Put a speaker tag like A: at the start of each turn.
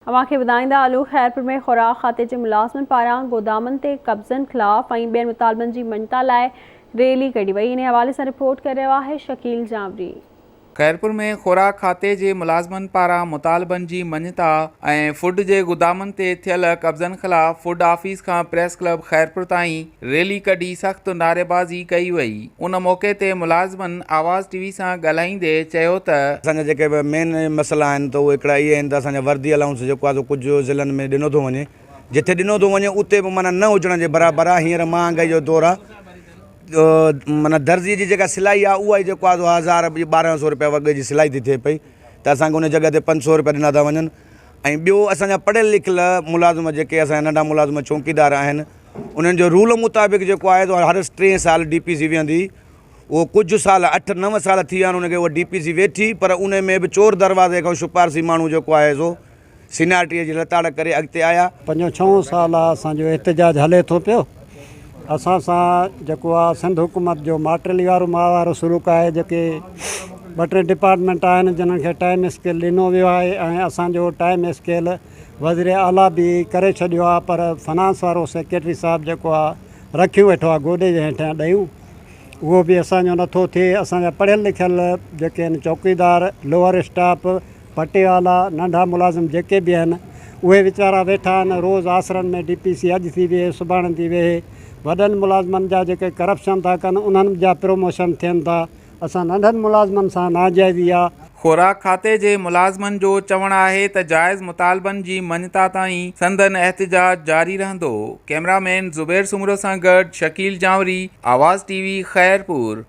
A: اوهان کي ٻڌائيندا هلون خيرپور ۾ خوراڪ کاتي جي ملازمن پاران گودامن تي قبضن خلاف ۽ ٻين مطالبن جي مڃتا لاء ريلي ڪڍي وئي انهي حوالي سان رپورٽ ڪري رهيو آهي شڪيل جانوري.
B: خيرپور ۾ خوراڪ کاتي جي ملازمن پاران مطالبن جي مڃتا ۽ فوڊ جي گودامن تي ٿيل قبضن خلاف فوڊ آفيس کان پريس ڪلب خيرپور تائين ريلي ڪڍي سخت نعريبازي ڪئي وئي ان موقعي تي ملازمن آواز ٽي وي سان ڳالهائيندي چيو ته.
C: اسان جا جيڪي به مين مسئلا آهن ته اهي هڪڙا اهي آهن ته اسان جا وردي الائونس جيڪو آهي سو ڪجهه ضلعن ۾ ڏنو ٿو وڃي جتي ڏنو ٿو وڃي اتي به معنيٰ نه هجڻ جي برابر آهي هينئر مهانگائي جو دور آهي معنيٰ درزي جي جيڪا سلائي آهي اها ئي جيڪو آهي سو هزار 1200 روپيا وڳي جي سلائي ٿي ٿئي پئي ته اسان کي ان جڳهه تي 500 روپيا ڏنا ٿا وڃن ۽ ٻيو اسان جا پڙهيل لکيل ملازم جيڪي اسان جا ننڍا ملازم چونڪيدار آهن انهن جو رول مطابق جيڪو آهي سو هر ٽئين سال ڊي پي سي ويهندي اهو ڪجهه سال اٺ نو سال ٿي ويا آهن ان کي اها ڊي پي سي ويٺي پر ان ۾ به چور دروازي کان شپارسي ماڻهو جيڪو آهي سو سينارٽيء جي لتاڙ ڪري اڳتي آيا.
D: پنجون ڇهون سال آ اسان جو احتجاج هلي ٿو پيو اسان سان جيڪو آ سنڌ حڪومت جو ماٽيلي وارو مان وارو سلوڪ آهي جيڪي ٻه ٽي ڊپارٽمينٽ آهن جنھن کي ٽائيم اسڪيل ڏنو ويو آهي ۽ اسان جو ٽائيم اسڪيل وزير اعليٰ به ڪري ڇڏيو آ پر فنانس وارو سيڪريٽري صاحب جيڪو آ رکيون ويٺو آ گوڏي جي هيٺيان ڏيون اهو به اسان جو نٿو ٿئي اسان جا پڙهيل لکيل جيڪي آهن چوڪيدار لوئر اسٽاف پٽيوالا ننڍا ملازم جيڪي به آهن اهي ويچارا ويٺا آهن روز آسرن ۾ ڊي پي سي اڄ ٿي ويهي سڀاڻي ٿي ويهي وڏن ملازمن جا جيڪي ڪرپشن ٿا ڪن انهن جا پروموشن ٿين ٿا اسان ننڍن ملازمن سان ناجائزي آ.
B: خوراڪ کاتي جي ملازمن جو چوڻ آهي ته جائز مطالبن جي مڃتا تائين سندن احتجاج جاري رهندو. ڪئميرا مين زبير سومرو سان گڏ شڪيل جانوري، آواز ٽي وي، خيرپور.